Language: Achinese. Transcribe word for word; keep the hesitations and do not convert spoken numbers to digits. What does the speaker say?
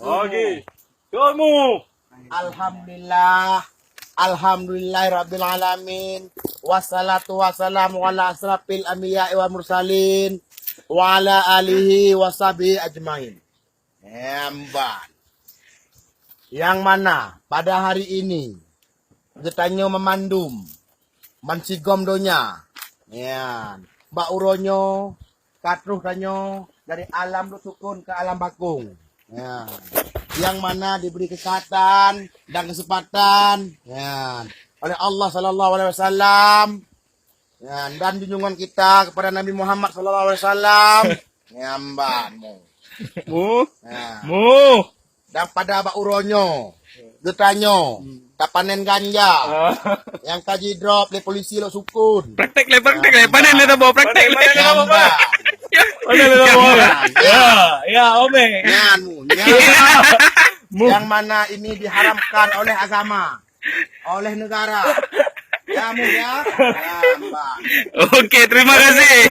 Oke. Cokmu. Alhamdulillah. Alhamdulillahirabbil alamin. Wassalatu wassalamu ala asrafil anbiya'i wal mursalin wa ala alihi wa sahbihi ajmain. Emban. Yang mana pada hari ini geutanyoe meumandum bansigom donya. Nyan. Bak uroe nyoe ka troh tanyoe dari alam duek sukon ke alam bakong. Nyan. Yang mana diberi kesehatan dan kesempatan, nyan, oleh Allah sallallahu alaihi wasallam. Nyan, dan junjungan kita kepada Nabi Muhammad sallallahu alaihi wasallam. Nyan ban mu. Mu. Nyan. Mu. Dan pada bak uroe nyoe, geutanyoe tapanen ganja. Ah. Nyang ka jidrop lé polisi lok sukon. Praktek lé, praktek lé. Panen lé tabo, praktek lé. Panen lé tabo. Panen lé tabo. Ya, ya, ome. Nyan mu, nyan. Mu. Yang mana ini diharamkan oleh agama, oleh negara. Ya, mu, ya. Ya, mbak. Oke, terima kasih.